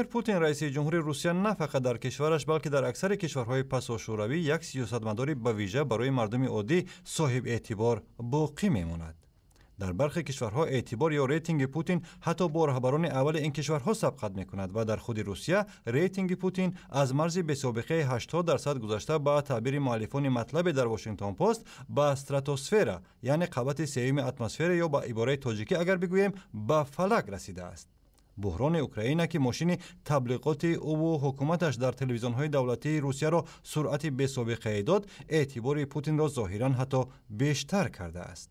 Владимир Путин, раиси ҷумҳури Русия, на фақат дар кишвараш, балки дар аксари кишварҳои пасошӯравӣ як сиёсатмадори ба вижа барои мардуми оддӣ соҳибэътибор боқӣ мемонад. Дар бархе кишварҳо эътибор ё рейтинги Путин ҳатто бо раҳбарони аввали ин кишварҳо сабқат мекунад ва дар худи Русия рейтинги Путин аз марзи бесобиқаи 80% гузашта, ба таъбири муаллифони матлабе дар Вашингтон Пост, ба стратосфера, яъне қабати сеюми атмосфера ё ба ибораи тоҷикӣ агар бигӯем, ба фалак расидааст. Буҳрони Украина, ки мошини таблиғоти ӯву ҳукуматаш дар телевизионҳои давлатии Русияро суръати бесобиқае дод, эътибори Путинро зоҳиран ҳатто бештар кардааст.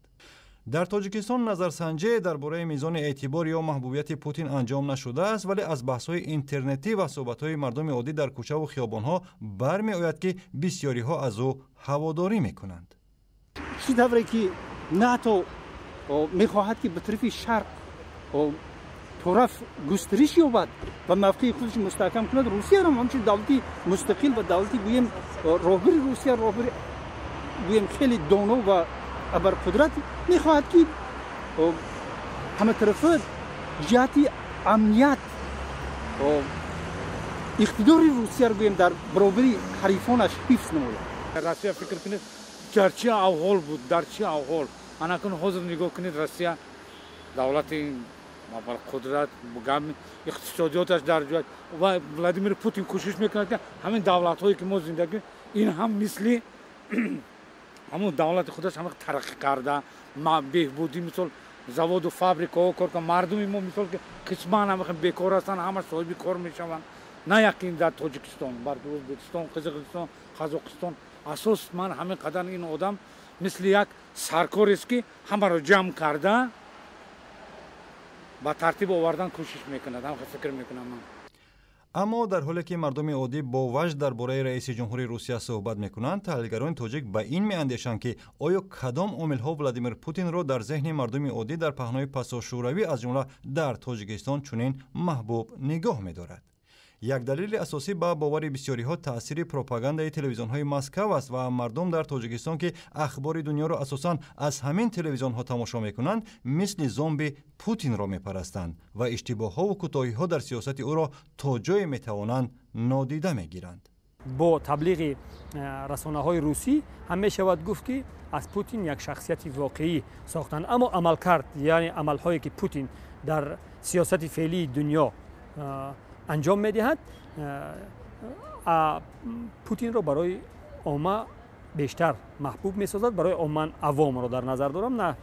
Дар Тоҷикистон назарсанҷие дар бораи мизони эътибор ё маҳбубияти Путин анҷом нашудааст, вале аз баҳсҳои интернетӣ ва суҳбатҳои мардуми оддӣ дар кӯчаву хиёбонҳо бармеояд, ки бисёриҳо аз ӯ ҳаводорӣ мекунанд. Чӣ тавре ки НАТО мехоҳад, ки ба тарафи шарқ тораф густариш ёбад ва мавқеи худаш мустаҳкам кунад, Русияро ҳамчун давлати мустақил ва давлати, гӯем, роҳбари Русия, роҳбари, гӯем, хеле доно ва абарқудрат, мехоҳад, ки ҳаматарафа ҷиҳати амният иқтидори Русияро, гӯем, дар баробари ҳарифонаш ҳифз намояд. Россия, фикр кунед, дар чӣ авҳол буд, дар чӣ авҳол. Анакун ҳозир нигоҳ кунед, Россия давлати қудрат, иқтисодиёташ дар ҷой ва Владимир Путин кӯшиш мекунад, ки ҳамин давлатҳое ки мо зиндагӣ, ин ҳам мисли ҳамун давлати худаш ҳама тараққӣ карда, беҳбудӣ, мисол, заводу фабрикаҳо кор кун, мардуми мо, мисол, ки қисман ҳама бекор ҳастанд, ҳама соҳиби кор мешаванд. На якин дар Тоҷикистон, балки Ӯзбекистон, Қирғизистон, Қазоқистон. Асос ман ҳамин қадар ин одам мисли як саркорест, ки ҳамаро ҷамъ карда, ба тартиб овардан кӯшиш мекунад. Ҳам фикр мекунам ман. Аммо дар ҳоле ки мардуми оддӣ бо ваҷд дар бораи раиси ҷумҳури Русия суҳбат мекунанд, таҳлилгарони тоҷик ба ин меандешанд, ки оё кадом омилҳо Владимир Путинро дар зеҳни мардуми оддӣ дар паҳнои пасошӯравӣ, аз ҷумла дар Тоҷикистон, чунин маҳбуб нигоҳ медорад. Як далели асосӣ, ба бовари бисёриҳо, таъсири пропагандаи телевизионҳои Москав аст ва мардум дар Тоҷикистон, ки ахбори дунёро асосан аз ҳамин телевизионҳо тамошо мекунанд, мисли зомби Путинро мепарастанд ва иштибоҳҳову кӯтоҳиҳо дар сиёсати ӯро то ҷое метавонанд нодида мегиранд. Бо таблиғи расонаҳои русӣ ҳам мешавад гуфт, ки аз Путин як шахсияти воқеӣ сохтанд, аммо амалкард, яъне амалҳое ки Путин дар сиёсати феълии дунё анҷом медиҳад, Путинро барои омма бештар маҳбуб месозад. Барои омман авомро дар назар дорам, на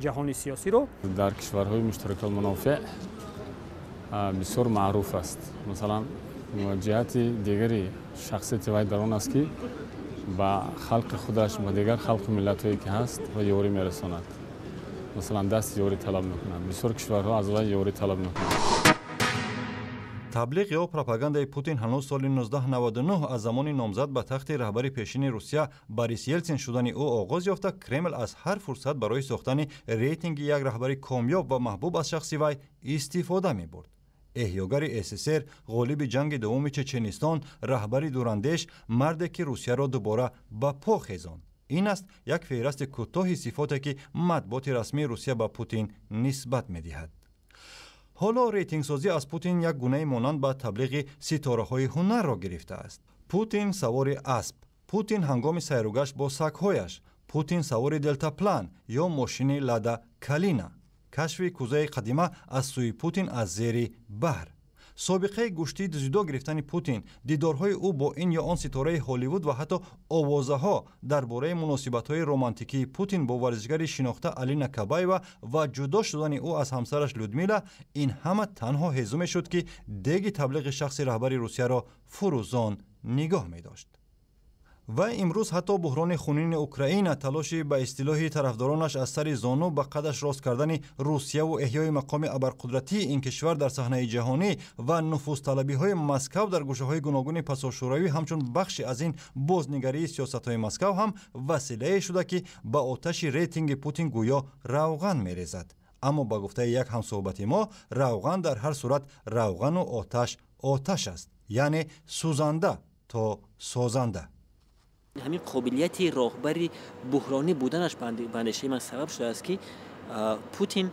ҷаҳони сиёсиро. Дар кишварҳои муштаракулманофеъ бисёр маъруф аст. Масалан, ҷиҳати дигари шахсияти вай дар он аст, ки ба халқи худаш, ба дигар халқу миллатҳое ки ҳаст ва ёрӣ мерасонад. Масалан, дасти ёрӣ талаб мекунад, бисёр кишварҳо аз вай ёрӣ талаб мекунанд. Таблиғ ё пропагандаи Путин ҳанӯз соли 1999, аз замони номзад ба тахти раҳбари пешини Русия Борис Елсин шудани ӯ оғоз ёфта, Кремл аз ҳар фурсат барои сохтани рейтинги як раҳбари комёб ва маҳбуб аз шахси вай истифода мебурд. Эҳёгари СССР, ғолиби ҷанги дуввуми Чеченистон, раҳбари дурандеш, марде ки Русияро дубора ба по хезонд, ин аст як феҳрасти кӯтоҳи сифоте, ки матбуоти расмии Русия ба Путин нисбат медиҳад. Ҳоло рейтингсозӣ аз Путин як гунаи монанд ба таблиғи ситораҳои ҳунарро гирифтааст. Путин савори асп, Путин ҳангоми сайругашт бо сагҳояш, Путин савори делтаплан ё мошини Лада Калина, кашфи кӯзаи қадима аз сӯи Путин аз зери баҳр, собиқаи гӯштии дзюдо гирифтани Путин, дидорҳои ӯ бо ин ё он ситораи Ҳолливуд ва ҳатто овозаҳо дар бораи муносибатҳои романтикии Путин бо варзишгари шинохта Алина Кабаева ва ҷудо шудани ӯ аз ҳамсараш Людмила, ин ҳама танҳо ҳезуме шуд, ки деги таблиғи шахси раҳбари Русияро фурӯзон нигоҳ медошт. Ва имрӯз ҳатто буҳрони хунини Украина, талоши ба истилоҳи тарафдоронаш аз сари зону ба қадаш рост кардани Русияву эҳёи мақоми абарқудратии ин кишвар дар саҳнаи ҷаҳонӣ ва нуфузталабиҳои Москав дар гӯшаҳои гуногуни пасошӯравӣ ҳамчун бахши аз ин бознигарии сиёсатҳои Москав ҳам василае шуда, ки ба оташи рейтинги Путин гӯё равған мерезад. Аммо ба гуфтаи як ҳамсӯҳбати мо, равған дар ҳар сурат равғану оташ оташ аст, яъне сӯзанда то созанда. Ҳамин қобилияти роҳбари буҳронӣ буданаш, ба андешаи ман, сабаб шудааст, ки Путин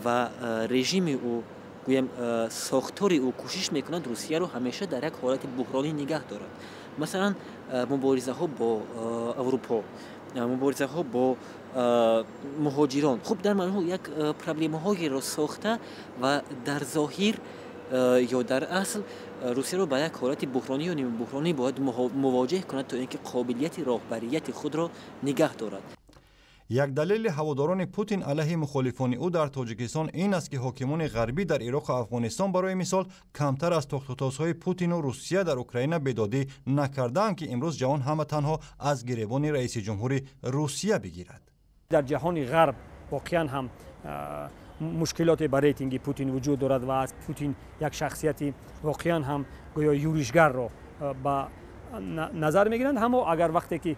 ва режими ӯ Гӯям, сохтори ӯ кӯшиш мекунад Русияро ҳамеша дар як ҳолати буҳронӣ нигаҳ дорад. Масалан, муборизаҳо бо Аврупо, муборизаҳо бо муҳоҷирон. Хуб, дар маҷмӯъ як проблемаҳоеро сохта ва дар зоҳир ё дар асл Русияро ба як ҳолати буҳронӣ ё нимбуҳронӣ бояд мувоҷеҳ кунад, то ин ки қобилияти роҳбарияти худро нигаҳ дорад. Як далели ҳаводорони Путин алайҳи мухолифони ӯ дар Тоҷикистон ин аст, ки ҳокимони ғарбӣ дар Ироқу Афғонистон барои мисол камтар аз тохтутозҳои Путину Русия дар Украина бедодӣ накардаанд, ки имрӯз ҷаҳон ҳама танҳо аз гиребони раиси ҷумҳури Русия бигирад. Дар ҷаҳони ғарб воқеан ҳам мушкилоте ба рейтинги Путин вуҷуд дорад ва аз Путин як шахсияти воқеан ҳам гӯё юришгарро ба назар мегиранд. Аммо агар вақте ки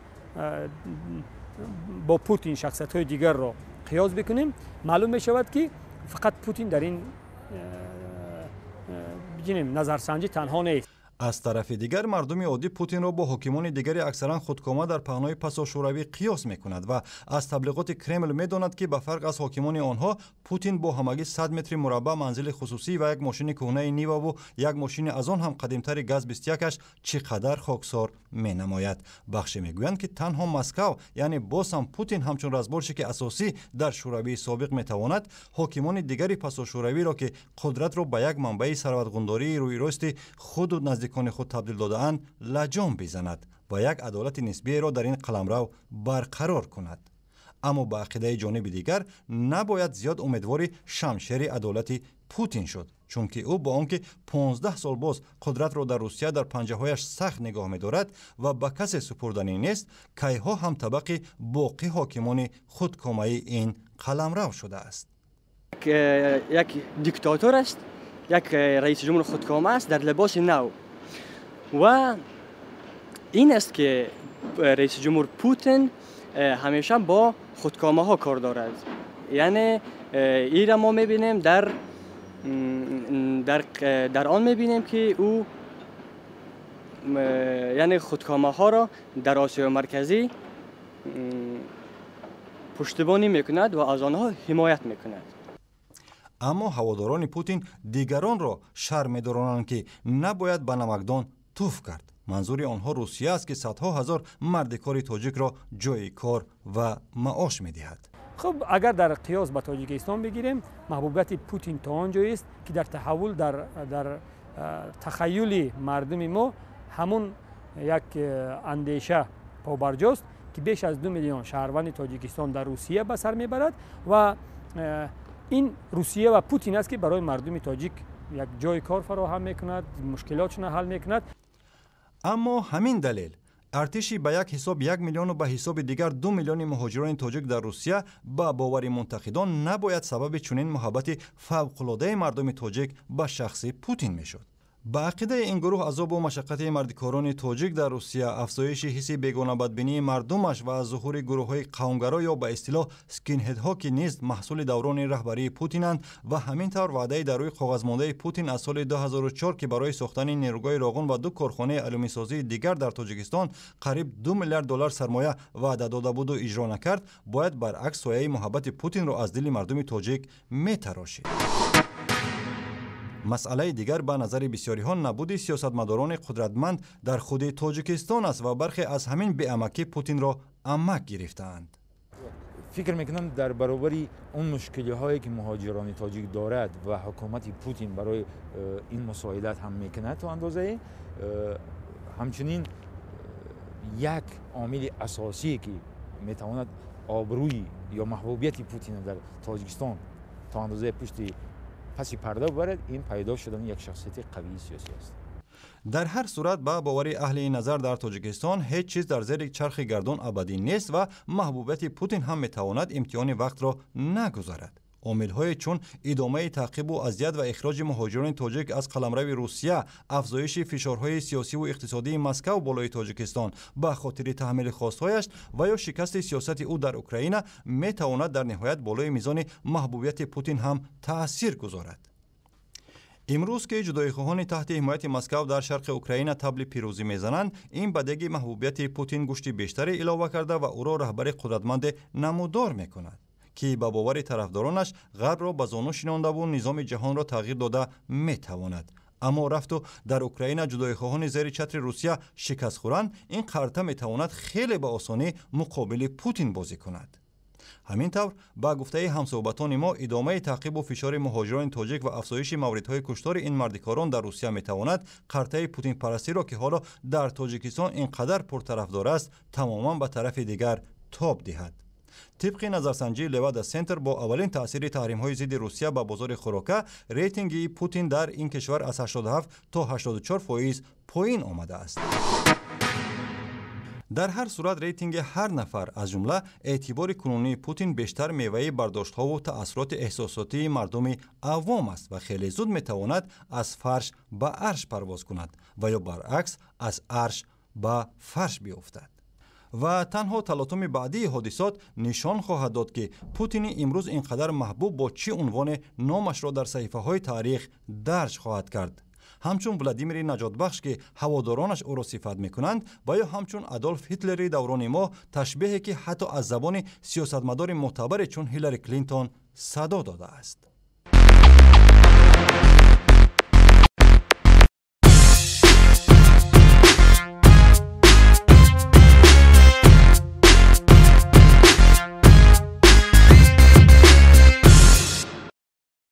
бо Путин шахсиятҳои дигарро қиёс бикунем, маълум мешавад, ки фақат Путин дар ин бигинем назарсанҷӣ танҳо нест. Аз тарафи дигар, мардуми оддӣ Путинро бо ҳокимони дигари аксаран худкома дар паҳнои пасошӯравӣ қиёс мекунад ва аз таблиғоти Кремл медонад, ки ба фарқ аз ҳокимони онҳо Путин бо ҳамагӣ 100 метри мураббаъ манзили хусусӣ ва як мошини кӯҳнаи Ниваву як мошини аз он ҳам қадимтари ГАЗ 21-аш чӣ қадар хоксор менамояд. Бахше мегӯянд, ки танҳо Москав, яъне боз ҳам Путин, ҳамчун разборщики асосӣ дар Шӯравии собиқ метавонад ҳокимони дигари пасошӯравиро, ки қудратро ба як манбаи сарватғундории рӯйрости худу наздикони худ табдил додаанд, лаҷом бизанад ва як адолати нисбиеро дар ин қаламрав барқарор кунад. Аммо ба ақидаи ҷониби дигар, набояд зиёд умедвори шамшери адолати Путин шуд, чунки ӯ бо он ки 15 сол боз қудратро дар Русия дар панҷаҳояш сахт нигоҳ медорад ва ба касе супурданӣ нест, кайҳо ҳам табақи боқӣ ҳокимони худкомаи ин қаламрав шудааст. Як диктатор аст, як раиси ҷумҳури худкома аст дар либоси нав. Ва ин аст, ки раиси ҷумҳур Путин ҳамеша бо худкомаҳо кор дорад. Яъне инро мо мебинем дар он мебинем, ки ӯ яъне худкомаҳоро дар Осиёи Марказӣ пуштибонӣ мекунад ва аз онҳо ҳимоят мекунад. Аммо ҳаводорони Путин дигаронро шарм медоронанд, ки набояд ба намакдон туф кард. Манзури онҳо Русия аст, ки садҳо ҳазор мардикори тоҷикро ҷойи кор ва маош медиҳад. Хуб, агар дар қиёс ба Тоҷикистон бигирем, маҳбубияти Путин то он ҷоест, ки дар таҳаввул дар тахаюли мардуми мо ҳамун як андеша побарҷост, ки беш аз 2 миллион шаҳрванди Тоҷикистон дар Русия ба сар мебарад ва ин Русия ва Путин аст, ки барои мардуми тоҷик як ҷои кор фароҳам мекунад, мушкилотшона ҳал мекунад. Аммо ҳамин далел артиши ба як ҳисоб 1 миллиону ба ҳисоби дигар 2 миллиони муҳоҷирони тоҷик дар Русия, ба бовари мунтақидон, набояд сабаби чунин муҳаббати фавқулодаи мардуми тоҷик ба шахси Путин мешуд. Ба ақидаи ин гурӯҳ, азобу машаққати мардикорони тоҷик дар Русия, афзоиши ҳисси бегонабадбинии мардумаш ва зуҳури гурӯҳҳои қавмгаро ё ба истилоҳ скинҳедҳо, ки низ маҳсули даврони раҳбарии Путинанд, ва ҳамин тавр ваъдаи дар рӯи коғазмондаи Путин аз соли 2004, ки барои сохтани нерӯгоҳи Роғун ва ду корхонаи алюминсозии дигар дар Тоҷикистон қариб 2 миллиард доллар сармоя ваъда дода буду иҷро накард, бояд баръакс сояи муҳаббати Путинро аз дили мардуми тоҷик метарошид. Масъалаи дигар, ба назари бисёриҳо, набуди сиёсатмадорони қудратманд дар худи Тоҷикистон аст ва бархе аз ҳамин беамакӣ Путинро амак гирифтаанд. Фикр мекунам, дар баробари он мушкилиҳое, ки муҳоҷирони тоҷик дорад ва ҳукумати Путин барои ин мусоидат ҳам мекунад то андозае, ҳамчунин як омили асосие, ки метавонад обрӯи ё маҳбубияти Путина дар Тоҷикистон то андозаи пушти паси парда бибарад, ин пайдо шудани як шахсияти қавии сиёсӣ аст. Дар ҳар сурат, ба бовари аҳли назар дар Тоҷикистон, ҳеҷ чиз дар зери чархи гардон абадӣ нест ва маҳбубияти Путин ҳам метавонад имтиҳони вақтро нагузарад. Омилҳое чун идомаи таъқибу азият ва ихроҷи муҳоҷирони тоҷик аз қаламрави Русия, афзоиши фишорҳои сиёсиву иқтисодии Москав болои Тоҷикистон ба хотири таҳмили хостҳояш ва ё шикасти сиёсати ӯ дар Украина метавонад дар ниҳоят болои мизони маҳбубияти Путин ҳам таъсир гузорад. Имрӯз, ки ҷудоихоҳони таҳти ҳимояти Москав дар шарқи Украина табли пирӯзӣ мезананд, ин ба деги маҳбубияти Путин гӯшти бештаре илова карда ва ӯро раҳбари қудратманде намудор мекунад, ки ба бовари тарафдоронаш ғарбро ба зону шинондаву низоми ҷаҳонро тағйир дода метавонад. Аммо рафту дар Украина ҷудоихоҳони зери чатри Русия шикаст хӯранд, ин қарта метавонад хеле ба осонӣ муқобили Путин бозӣ кунад. Ҳамин тавр, ба гуфтаи ҳамсӯҳбатони мо, идомаи таъқибу фишори муҳоҷирони тоҷик ва афзоиши мавридҳои куштори ин мардикорон дар Русия метавонад қартаи путинпарастиро, ки ҳоло дар Тоҷикистон ин қадар пуртарафдор аст, тамоман ба тарафи дигар тоб диҳад. Тибқи назарсанҷии Левада Сентр, бо аввалин таъсири таҳримҳои зидди Русия ба бозори хӯрока, рейтинги Путин дар ин кишвар аз 87 то 84% поин омадааст. Дар ҳар сурат, рейтинги ҳар нафар, аз ҷумла эътибори кунунии Путин, бештар меваи бардоштҳову таассуроти эҳсосотии мардуми авом аст ва хеле зуд метавонад аз фарш ба арш парвоз кунад ва ё баръакс, аз арш ба фарш биёфтад. Ва танҳо талотуми баъдии ҳодисот нишон хоҳад дод, ки Путини имрӯз ин қадар маҳбуб бо чӣ унвоне номашро дар саҳифаҳои таърих дарҷ хоҳад кард: ҳамчун Владимири наҷотбахш, ки ҳаводоронаш ӯро сифат мекунанд, ва ё ҳамчун Адолф Ҳитлери даврони мо, ташбеҳе ки ҳатто аз забони сиёсатмадори мӯътабаре чун Ҳиллари Клинтон садо додааст.